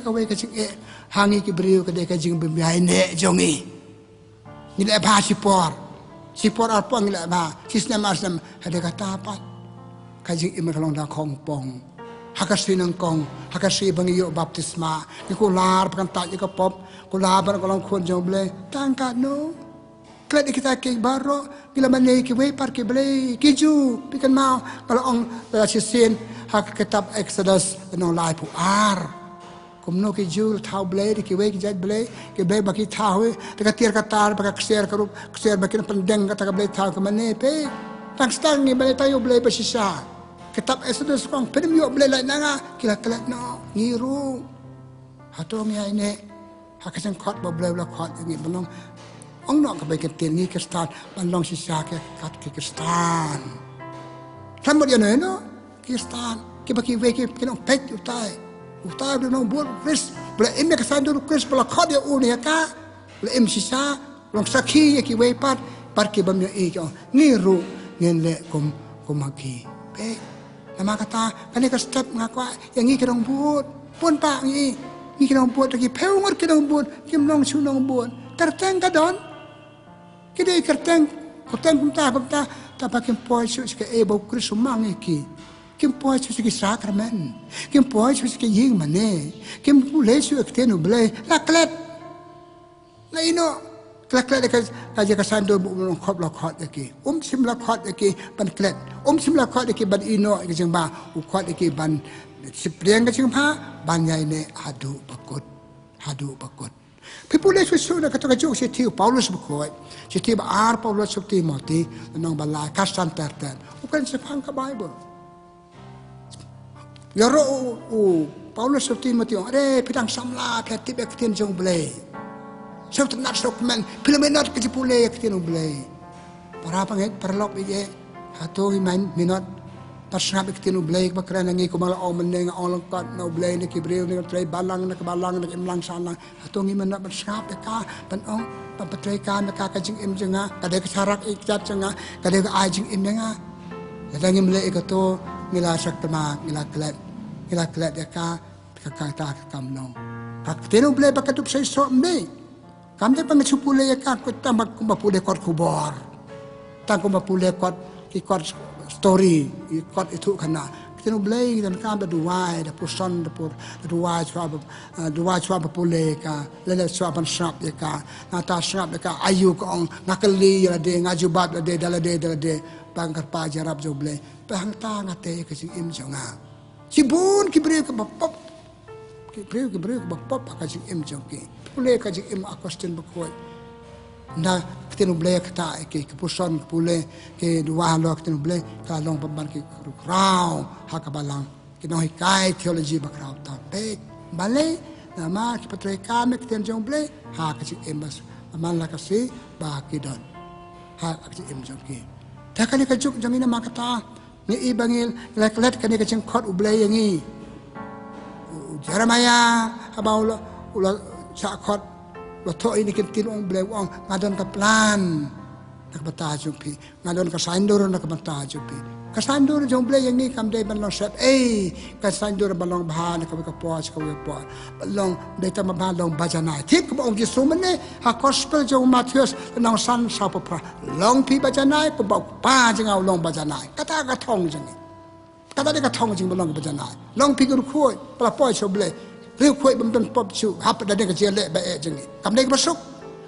kawei ka jingeh ha ngi ki briew ka dei ka jingbym ïaineh jong ngi. Ngi leh bha shipor, shipor arpor ngi leh bha, shisnem arsnem, ha dei kata pat ka jingim ka long da khongpong. Ha ka sngi nyngkong, ha ka sngi ba ngi ïoh baptisma, ngi kular ba kan tat ïa ka pop, kular ba kan long khun jong U Blei. Tang katno? Klet ïa kita kiei baroh, ngi la mane kiwei pat ki blei, ki Jiw, phi kynmaw, nga la ong la shisien ha ka kitab Exodus, lynnong laiphew ar. Kumno ki Jiw la thaw blei da kiwei ki jait blei, ki blei ba ki thaw hi da ka tiar ka tar, ba ka ksiar ka rup ksiar, ba kin pyndeng kata ka blei thaw ka mane, phi. Tang sdang ngi mane tang ïoh blei ba shisha. Kitab Exodus ka ong phin ym ïoh blei lait na nga, ki la klet noh, ngi ruh. Hato ngi ïaineh ha ka jingkhot ba U Blei u la khot ïa ngi ban long? Ong noh kaba ïa ka ktien, ngi Khristan, ban long shisha ki kat ki Khristan. Tang mut ïano ïano ki Khristan, kiba kiwei ki, ki nongpeit utai. Utai u dei u nongbud u Khrist, ba la im ïa ka saiñdur u Khrist, ba la khot ïa u ne ïa ka, la im shisha, long sakhi ïa kiwei pat, bad ki bym ïohi ki ong, ngi ruh ngin leh kum, kum ma ki. Peit. Namar kata, kane ka step nga kwah ïa ngi ki nongbud. Bun bah ngi, ngi ki nongbud, ki phew ngut ki nongbud, kim long shu nongbud. Kyrteng ka don. Ki dei kyrteng, kyrteng kumta, kumta, tangba kim poi shuh sha kaei ba u Khrist u mang ïa ki. Kim poi shuh sha ki sakramen. Kim poi shuh sha ki ïing mane. Kim pule shuh ïa ka ktien U Blei. La klet. La ïehnoh, la klet ïa ka, ka jaka saiñdur ba u nongkhot la khot ïa ki. Um shym la khot ïa ki ban klet. Um shym la khot ïa ki ban ïehnoh ïa ka jingbha. U khot ïa ki ban sheptieng ka jingbha, ban ïaineh haduh ba kut. Haduh ba kut. Phi pule shuh shuh na kato ka juh shithi u Paulus bakhuid. Shithi ba ar Paulus sha u Timothy, lynnong ba lai, khatsan ter ter. U kren shaphang ka Baibl. Ïaroh u, u Paulus sha u Timothy, u ong, "Are, phi dang samla, phi la tip ïa ka ktien jong U Blei. Sngewtynnat, sngewkmen, phi la minot ka jingpule ïa ka ktien U Blei." Para bangeit, paralok baieit, hato ngi minot ban sngap ïa ka ktien U Blei kaba kren ha ngi, kumba la ong mynne, nga ong lyngkot, na U Blei, na ki briew, na ka trai balang, na ka balang, na ka imlang sahlang. Hato ngi minot ban sngap ïa ka, ban ong, ban pyntrei kam ïa ka, ka jingim jong nga, ka dei ka sharak ïa ka jait jong nga, ka dei ka ai jingim ïa nga. Lada ngim leh ïa kato, ngi la shah thymmai, ngi la klet, ngi la klet ïa ka, ka, ka, ka, ka kam long. Ka ktien U Blei ba ka dup shisha ym dei. Kam dei ba nga shu pule ïa ka, tang ba kumba pule kot khubor. Tang kumba pule kot, ki kot story, ki kot ithuh khana. Ka ktien U Blei ngi donkam da duwai, da puson, da pu-, da duwai shuwa ba, ah, duwai shuwa ba pule ïa ka, lane shuwa ban sngap ïa ka. Nangta sngap ïa ka, aïu ka ong, nga kylli ïa lade, nga jubab lade, da lade, da lade. Ba nga kyrpad ïarap jong U Blei. Ba hangta nga tei ïa ka jingim jong nga. Shibun ki briew kiba pop. Ki briew, ki briew kiba pop ha ka jingim jong ki. Pule ka jingim ha Khristan bakhuid. Na ka ktien U Blei kata ki, ki puson, ki pule, ki duwai halor ka ktien U Blei, ka long pynban ki khraw ha ka balang. Ki nonghikai theology ba khraw tam. Peit, balei? Namar ki pyntrei kam ïa ka ktien jong U Blei ha ka jingim, bad man la ka sngi ba ki don ha ka jingim jong ki. Te kane ka juk jong ngi namar kata ngi i ba ngi la klet kane ka jingkhot U Blei ïa ngi. U, u Jeremiah haba u la, u la shah khot, u la thoh ïa kane ka ktien, u ong, U Blei u ong, nga don ka plan na ka bynta jong phi, nga don ka saiñdur na ka bynta jong phi. Ka saiñdur jong U Blei ïa ngi kam dei ban long sheptieng, ka saiñdur ban long bha na kawei ka por sha kawei ka por. Ban long dei tang ba long ba janai. Tip kumba ong Jisu mynne ha gospel jong u Mathaios lynnong san, saw phew phra. Long phi ba janai kumba U Kpa jong nga u long ba janai. Kata ka thong jong ngi. Kata dei ka thong jong ngi ban long ba janai. Long phi ki riewkhuid ba la poi sha U Blei. Riewkhuid bym don pop shuh, hap da dei ka jingïaleh ba eh jong ngi. Kam dei kaba suk.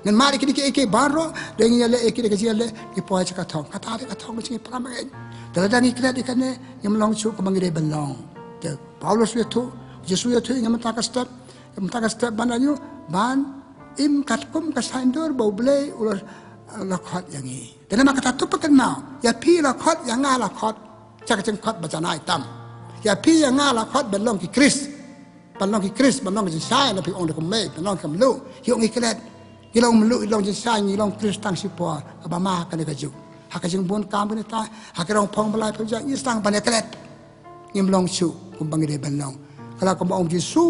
Ngin mad ïa kine kiei kiei baroh, dei ngin ïaleh ïa kine ka jingïaleh, ngi poi sha ka thong. Kata dei ka thong jong ngi, para bangeit. Te lada ngi klet ïa kane, ngim long shuh kumba ngi dei ban long. Te Paulus u ïathuh, Jisu u ïathuh ïa ngi mynta ka step, mynta ka step ban ïa u, ban im katkum ka saiñdur ba U Blei u la, la khot ïa ngi. Te namar kata to pynkynmaw, ïa phi la khot, ïa nga la khot, sha ka jingkhot ba janai tam. Ïa phi ïa nga la khot ban long ki Khrist. Ban long ki Khrist, ban long ki jingshai, la phi ong da kumne, ban long ki mluh, ïoh ngi klet. Ngi long mluh, ngi long jingshai, ngi long Khrist tang shipor, kaba ma ha kane ka juk. Ha ka jingbun kam kane ta, ha ka rong phong ba lai phew jan, ngi sdang ban ïa klet. Ngim long shuh kumba ngi dei ban long. Ka la kumba ong Jisu,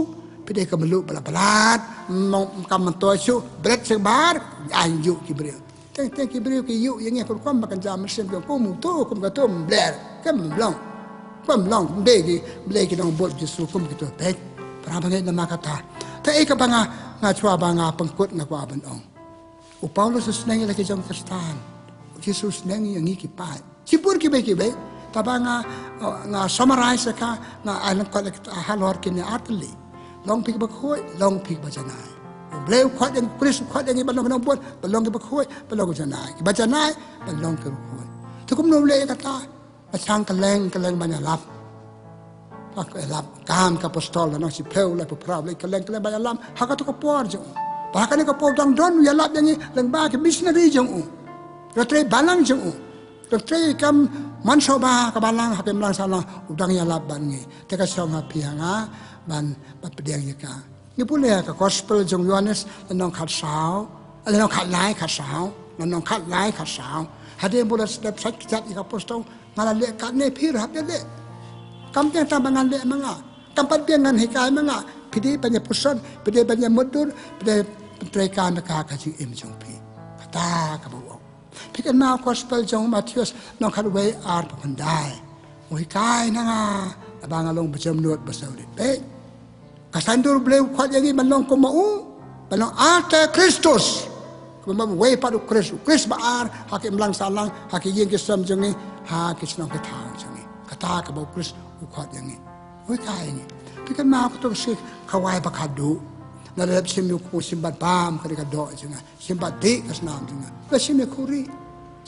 phi dei ka mluh ba la blat, mong kam myntoi shuh, bret sha bar, ai ïuh ki briew. Teng teng ki briew ki ïuh ïa ngi ha ka rukom ba kan jam mynsiem jong kum uto kum kato, ym bler, kam long. Kam long, ym dei ki, ym dei ki nongbud Jisu kum kito peit. Para bangeit, namar kata, te ei kaba nga, nga shuwa ba nga pynkut nga kwah ban ong. U Paulus u sneng ïa la ki jong Khristan. U Jisu u sneng ïa ngi ki paid. Shibun kiwei kiwei. Tangba nga, nga summarize ïa ka, nga ai lyngkot ïa ka halor kine ar tylli. Long phi kiba khuid, long phi kiba janai. U Blei u khot ïa ngi, Khrist u khot ïa ngi ban long ki nongbud, ban long kiba khuid, ban long kiba janai. Kiba janai, ban long kiba khuid. Te kumno u leh ïa kata? Ba shang kylleng kylleng ban ïalap. Ba ïalap, kam ki apostol, lynnong shiphew, laiphew phra, u leh kylleng kylleng ban ïalap ha kato ka por jong u. Ba ha kane ka por u dang don u ïalap ïa ngi lyngba ki missionary jong u. Ki nongtrei balang jong u. Ki nongtrei kam mynshuwa ba ha ka balang, ha ka imlang sahlang, u dang ïalap bad ngi. Te ka shong ha phi ha nga ban, ban pdiang ïa ka. Ngi pule ha ka gospel jong u Ïoannis, lynnong khatsaw, lynnong khatlai khatsaw, lynnong khatlai khatsaw. Hadien ba u la dep sait kjat ïa ki apostol, nga la leh katne, phi ruh hap ïaleh. Kam dei tang ba ngan leh ma nga. Kam pat biang ngan hikai ma nga. Phi dei ban ïa puson, phi dei ban ïa mutdur, phi dei ban treikam ïa ka ha ka jingim jong phi. Kata kaba u ong. Phi kynmaw gospel jong u Mathaios lynnong khatwei, arphew khyndai. U hikai na nga, ba nga long ba jemnud ba sawrit. Peit. Ka saiñdur U Blei u khot ïa ngi ban long kum ma u, ban long arter Christus. Kumba uwei pat u Khrist, u Khrist ba ar, ha ki imlang sahlang, ha ki ïing ki sem jong ngi, ha ki shnong ki thaw jong ngi. Kata kaba u Khrist u khot ïa ngi. U hikai ïa ngi. Phi kynmaw kato ka shi khawai ba khadduh. Nga la dep shim ïa u khun, shim bad bam kane ka doh jong nga. Shim bad dih ka snam jong nga. La shim ïa u khuri.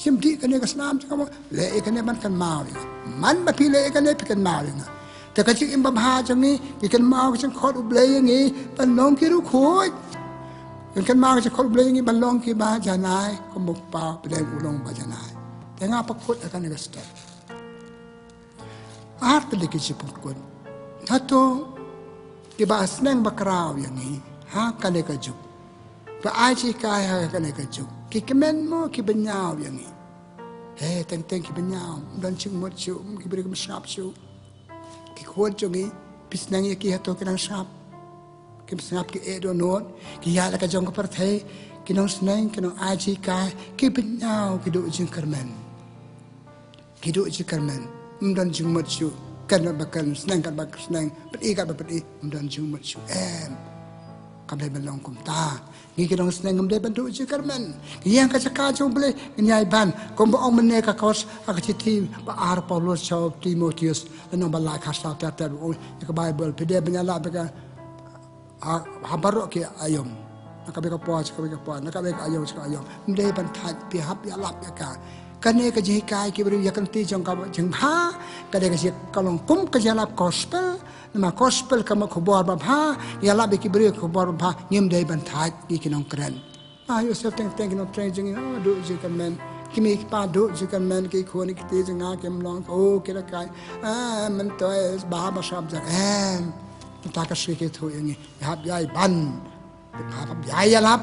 Shim dih kane ka snam jong nga. Leh ïa kane ban kynmaw ïa nga. Man ba phi leh ïa kane phi kynmaw ïa nga. Te ka jingim babha jong ngi, ngi kynmaw ka jingkhot U Blei ïa ngi ban long ki riewkhuid. Ngi kynmaw ka jingkhot U Blei ïa ngi ban long kiba janai, kumba u Kpa pdeng u long ba janai. Te nga pynkut ha kane ka step. Ar tylli ki jingpynkut. Hato kiba sneng ba khraw ïa ngi ha kane ka juk, ba ai jinghikai ha kane ka juk, ki kmen mo kiba ñiew ïa ngi? He, teng teng kiba ñiew. Ym don jingmut shuh, ki briew kim sngap shuh. Ki khun jong ngi, phi sneng ïa ki hato ki nang sngap? Kim sngap, ki ïeh dohnud, ki ïaid la ka jong ka pyrthei, ki nongsneng, ki nong ai jinghikai, kiba ñiew ki duh jingkyrmen. Ki duh jingkyrmen, ym don jingmut shuh, kren katba kren, sneng katba sneng, pyni katba pyni, ym don jingmut shuh. Em. Kam dei ban long kumta. Ngi ki nongsneng ngim dei ban duh jingkyrmen. Ngi ïeng ka jaka jong U Blei, ngin ïai ban. Kumba ong mynne ka kos, ha ka shithi ba ar u Paulus sha u Timotheus, lynnong ba lai, khatsaw ter ter, u ong ïa ka Baibl, phi dei ban ïalap ïa ka ha, ha baroh ki aïom. Na kawei ka por sha kawei ka por, na kawei ka aïom sha kawei ka aïom. Ym dei ban thait, phi hap ïalap ïa ka. Kane ka jinghikai ki briew ïa ka lynti jong ka jingbha, ka dei ka jing, ka long kum ka jingïalap gospel, namar gospel ka mut khubor babha, ïalap ïa ki briew khubor babha, ngim dei ban thait, ngi ki nongkren. Ah, Joseph teng teng ki nongtrei jong ngi, oh, duh jingkyrmen. Ki mei ki pa duh jingkyrmen, ki khun ki kti jong nga kim long, oh, ki la kai. Ah, mynta ba ba sap jak. Em. Mynta ka sngi ki thuh ïa ngi. Hap ïai ban. Hap ïai ïalap.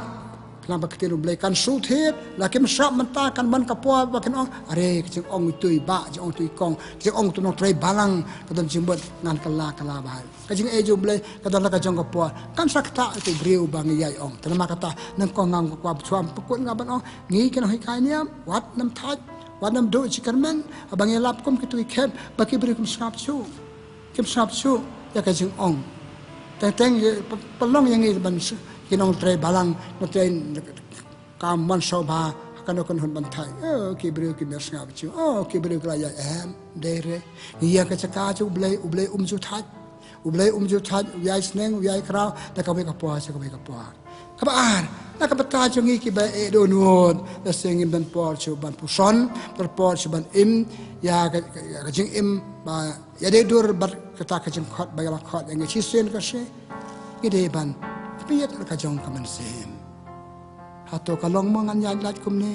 Khnang ba ka ktien U Blei kan shu thied. La kim sap mynta kan wan ka por ba kin ong. Are, ka jingong itu i bah, jingong itu i kong. Ka jingong itu nongtrei balang. Ka don jingmut ngan kylla kylla bha. Ka jingaiei jong U Blei, ka don la ka jong ka por. Kan sa ktah ïa u briew ba ngi ïai ong. Te namar kata, nyngkong nga kwah shuwa pynkut nga ban ong. Ngi ki nonghikai niam, wat nym thait. Wat nym duh jingkyrmen, haba ngi lap kum kitu ki khep, ba ki briew kim sngap shuh. Kim sngap shuh ïa ka jingong. Teng teng, eh, pa-, pynlong ïa ngi ban s-, ki nongtrei balang, nongtrei kam mon sngewbha, ha kano kano ban thait. Oh, ki briew kim sngap shuh. Oh, ki briew ki la ïaid, em, dei re. Ngi ïa ka jaka jong U Blei, U Blei um ju thait. U Blei um ju thait, u ïai sneng, u ïai kraw, da kawei ka por sha kawei ka por. Kaba ar, na ka bynta jong ngi kiba eh dohnud, lehse ngim don por shuh ban puson, don por shuh ban im ïa ka, ka, ka jingim ba ïadei dur bad kata ka jingkhot ba la khot ïa ngi shisien ka sngi. Ngi dei ban khmied la ka jong ka mynsiem. Hato ka long mo ngan ïaid lait kumne?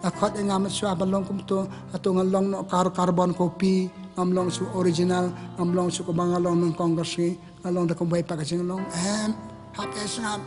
La khot ïa nga mynshuwa ban long kumto. Hato ngan long noh ka carbon copy, ngam long shuh original, ngam long shuh kumba nga long nyngkong ka sngi, nga long da kumwei pat ka jinglong. Em, hap ïa sngap.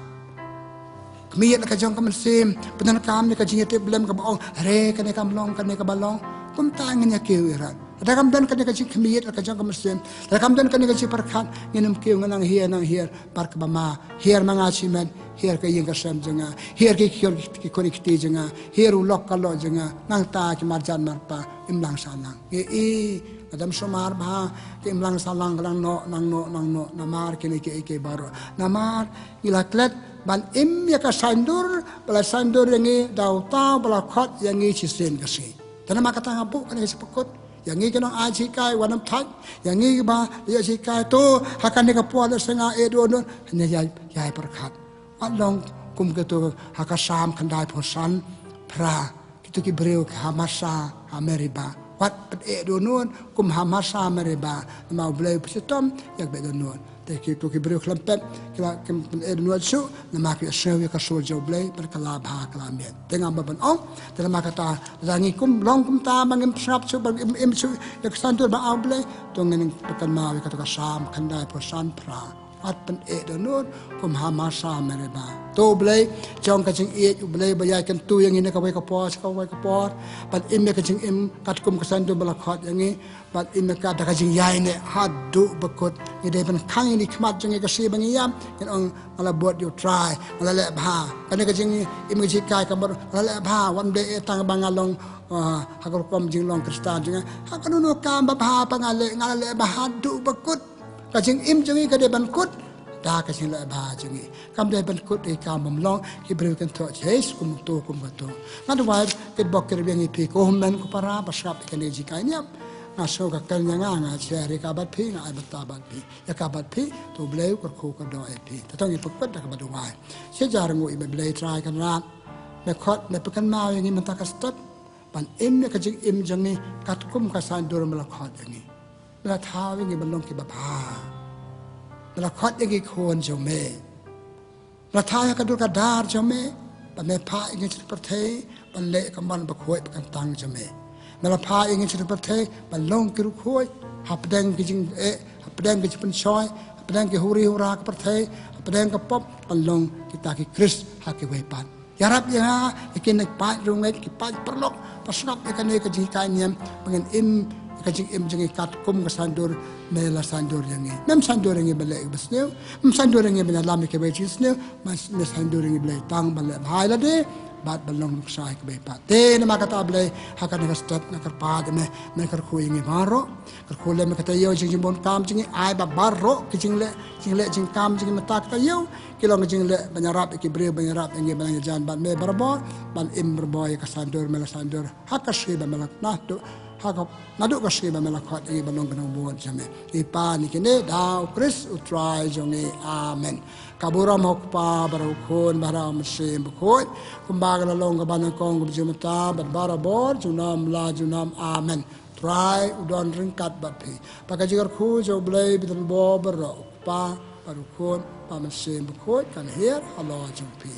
Khmied la ka jong ka mynsiem, pyndonkam ïa ka jingïatiplem kaba ong, re kane kam long, kane kaba long. Kumta ngin ïa kiew irat. Lada kam don kane ka jingkhmied la ka jong ka mynsiem, lada kam don kane ka jingpyrkhat, ngin ym kiew, ngan nang hiar, nang hiar, bad kaba ma, hiar ma nga shimet, hiar ka ïing ka sem jong nga, hiar ki, ki, ki khun ki kti jong nga, hiar u lok ka lok jong nga, nangta ki marjan marpa, imlang sahlang. Ngi i, lada ym sumar bha, ki imlang sahlang ka nang noh, nang noh, nang noh, namar kine kiei kiei baroh. Namar ngi la klet ban im ïa ka saiñdur ba la saiñdur ïa ngi da uta uba la khot ïa ngi shisien ka sngi. Te namar kata nga buh kane ka jingpyrkhat ïa ngi ki nongai jinghikai, wat nym thait. Ïa ngi kiba ïoh jinghikai, to ha kane ka por lehse nga eh dohnud, hynrei ïai, ïai pyrkhat. Wat long kum kito ha ka Salm khyndaiphew san, phra. Kito ki briew ha Masa ha Meriba, wat pyneh dohnud kum ha Masa ha Meriba, namar U Blei u pynshitom ïa ka beh dohnud. Te kito ki briew khlem pep ki la, kim pyneh dohnud shuh, namar ki sngew ïa ka sur jong U Blei bad ka la bha ka la miat. Te ngam ban ong, te namar kata, lada ngi kum long kumta ba ngim sngap shuh, ba ngim im shuh ïa ka saiñdur ba U Blei, to ngin pynkynmaw ïa kata ka Salm khyndaiphew san, phra. Wat pyneh dohnud kum ha Masa ha Meriba. To U Blei jong ka jingïeit, U Blei ba ïai kyntu ïa ngi na kawei ka por sha kawei ka por, ban im ïa ka jingim katkum ka saiñdur ba la khot ïa ngi, ban im ïa ka da ka jingïaineh haduh ba kut. Ngi dei ban khang ïa ka khmat jong ngi ka sngi ba ngi ïap, ngin ong, nga la bud ïa U Trai, nga la leh bha. Kane ka jingim ka jinghikai ka mut, nga la leh bha, wat ym dei eh tang ba nga long, ah, ha ka rukom jinglong Khristan jong nga, ha kano kano ka kam babha ba nga leh, nga la leh bha haduh ba kut. Ka jingim jong ngi ka dei ban kut da ka jingleh bha jong ngi. Kam dei ban kut ïa ki kam bymlong, ki briew kin thoh, "Jais, kum uto, kum kato." Nga duwai, kit bok kit rwiang ïa phi ko hynmen ko para ba sngap ïa kane ka jinghikai niam. Nga sngew ka kren ïa nga, nga share ïa ka bad phi, nga ai bynta bad phi, ïa ka bad phi. To U Blei u kyrkhu kyrdoh ïa phi. Te to ngin pynkut da kaba duwai. Shi hajar nguh ïa me Blei Trai Kynrad. Me khot, me pynkynmaw ïa ngi mynta ka step ban im ïa ka jingim jong ngi katkum ka saiñdur me la khot ïa ngi. Me la thaw ïa ngi ban long kiba bha. Me la khot ïa ngi khun jong me. Me la thaw ïa ka dur ka dar jong me, ba me phah ïa ngi sha pyrthei ban leh ka mon bakhuid ba kyntang jong me. Me la phah ïa ngi sha pyrthei ban long ki riewkhuid hapdeng ki jingeh, hapdeng ki jingpynshoi, hapdeng ki huri hura ka pyrthei, hapdeng ka pop, ban long kita ki Khrist ha kiwei pat. Ïarap ïa nga, ïa kine ki paid riewngeit, ki paid paralok, ba sngap ïa kane ka jinghikai niam, ba ngin im ïa ka jingim jong ngi katkum ka saiñdur me la saiñdur ïa ngi. Mem saiñdur ïa ngi ban leh ïa kaba sniew, mem saiñdur ïa ngi ban ïalam ïa kiwei jingsniew, me saiñdur ïa ngi Blei tang ban leh bha ïa lade bad ban long nuksa ïa kiwei pat. Te namar kata Blei, ha kane ka step nga kyrpad ïa me, me kyrkhu ïa ngi baroh. Kyrkhu lem ïa ka taïew jingbun kam jong ngi, ai ba baroh ki jingleh, jingleh jingkam jong ngi mynta ka taïew ki long ka jingleh ban ïarap ïa ki briew, ban ïarap ïa ngi ban ïajan bad me barabor, ban im barabor ïa ka saiñdur me la saiñdur ha ka sngi ba me la, naduh ha ka, naduh ka sngi ba me la khot ïa ngi ban long ki nongbud jong me. Ngi pan ïa kine da U Khrist U Trai jong ngi. Amen. Ka burom ha U Kpa bad ha U Khun bad ha U Mynsiem Bakhuid, kumba ka la long kaba nyngkong, kumjuh mynta bad barabor, junom la junom. Amen. Trai u don ryngkat bad phi. Ba ka jingkyrkhu jong U Blei ba don bor baroh, U Kpa bad U Khun bad U Mynsiem Bakhuid, kan hiar halor jong phi.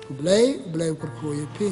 U Blei, U Blei u kyrkhu ïa phi.